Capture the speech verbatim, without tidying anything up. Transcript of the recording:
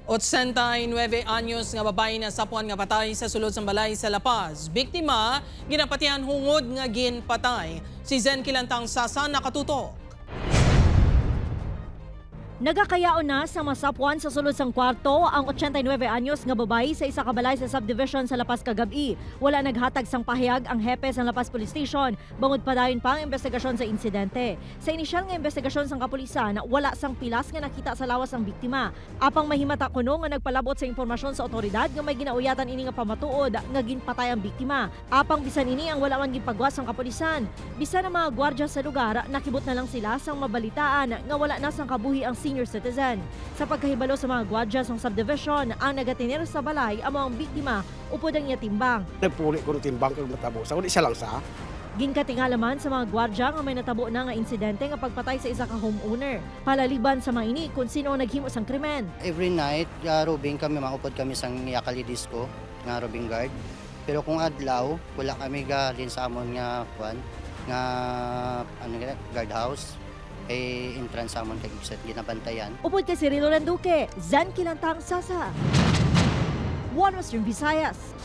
Ochenta y nueve anyos nga babayi nasapwan nga patay sa sulod sang balay sa La Paz. Biktima ginapatihan hungod nga ginpatay. Si Zen Kilantang Sasa nakatutok. Nagakayaon na sa masapwan sa sulod sang kwarto ang ochenta y nueve anyos nga babayi sa isa ka balay sa subdivision sa La Paz kagab-i. Wala naghatag sang pahayag ang hepe sang La Paz Police Station bangod padayon pa ang investigasyon sa insidente. Sa inisyal nga investigasyon sang kapulisan, wala sang pilas nga nakita sa lawas ang biktima. Apang mahimata kuno nga nagpalabot sa impormasyon sa awtoridad nga may ginauyatan ini nga pamatuod nga ginpatay ang biktima. Apang bisan ini ang wala man ginpagwa sang kapulisan, bisan ang mga gwardya sa lugar nakibot na lang sila sang mabalitaan nga wala na sang kabuhi ang senior citizen. Sa pagkahibalo sa mga gwardya sang subdivision, ang nagatener sa balay amo ang biktima upod ang iya timbang. Nagpuli ko ng timbang kag matabo sa uli siya lang sa. Ginkatingala man sa mga gwardya nga may natabo na nga insidente nga pagpatay sa isa ka homeowner. Palaliban sa mga ini, kung sino ang naghimo sang krimen. Every night, uh, roving kami, maupod kami sang Yakali Disco nga roving guard. Pero kung adlaw, wala kami gahalin sa amon nga, kuan, nga, ano nga, guardhouse. Kay entrance sa amon kag exit ginabantayan. Upod kay Cirilo Landuque, Zen Kilantang Sasa, One Western Visayas.